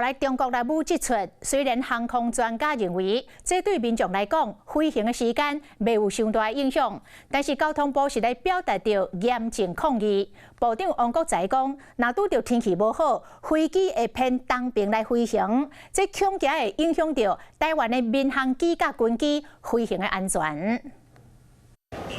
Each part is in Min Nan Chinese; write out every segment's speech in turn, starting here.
來中國來舞這齣，雖然航空專家認為，這對民眾來講，飛行的時間袂有傷大的影響，但是交通部是來表達著嚴正抗議。部長王國材講，若拄著天氣無好，飛機會偏東爿來飛行，這恐驚會影響著台灣的民航機佮軍機飛行的安全。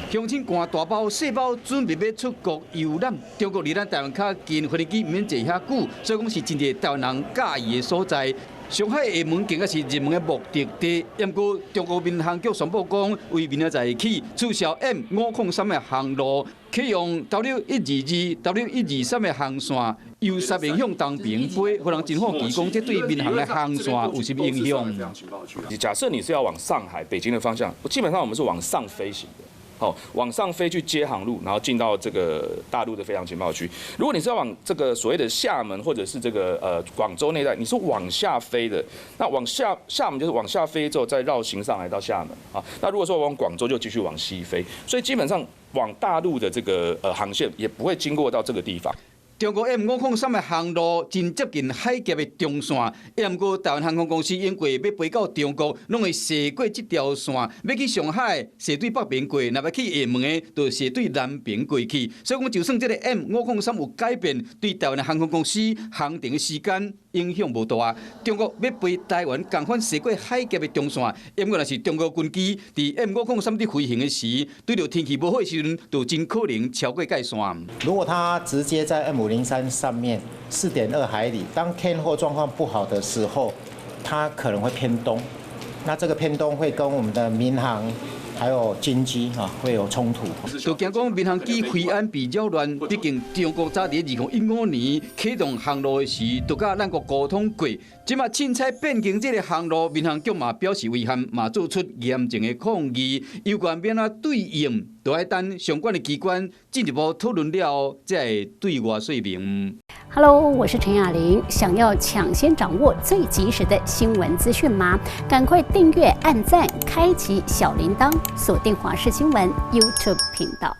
鄉親攜大包細包準備欲出國遊覽，中國離咱台灣較近，飛機毋免坐遐久，所以講是真濟台灣人佮意的所在。上海廈門更加是熱門的目的地。毋過中國民航局宣布講，為明仔載起取消 M503的航路，改用 W122、W123的航線，由西面向東爿飛，予人真好奇講，這對民航的航線有啥物影響？假設你是要往上海、北京的方向，基本上我們是往上飛行的。好，往上飛去接航路，然後進到這個大陸的飛航情報區。如果你是要往這個所謂的廈門或者是這個廣州那帶，你是往下飛的，那往下廈門就是往下飛之後再繞行上來到廈門啊。那如果說往廣州就繼續往西飛，所以基本上往大陸的這個航線也不會經過到這個地方。中國 M503的航路真接近海峽的中線，毋過台灣航空公司經過欲飛到中國，攏會踅過這條線。欲去上海，踅對北爿過；若欲去廈門的，就踅對南爿過去。所以講，就算這個 M503有改變，對台灣的航空公司航程的時間影響無大。中國欲飛台灣，仝款踅過海峽的中線，毋過若是中國軍機佇 M503佇飛行的時，對著天氣無好的時陣，就真可能超過界線。如果他直接在 M503上面4.2海里，當天候狀況不好的時候，它可能會偏東，那這個偏東會跟我們的民航還有軍機哈會有衝突。就驚講民航機飛安被擾亂，畢竟中國早佇2015年啟動航路的時，就佮咱國溝通過。這馬凊彩變更這個航路，民航局嘛表示遺憾，嘛做出嚴正的抗議。有關欲按怎對應，都愛等相關的機關進一步討論了後，才會對外說明。 Hello，我是陳雅玲。想要搶先掌握最及時的新聞資訊嗎？趕快訂閱、按讚、開啟小鈴鐺，鎖定華視新聞 YouTube 頻道。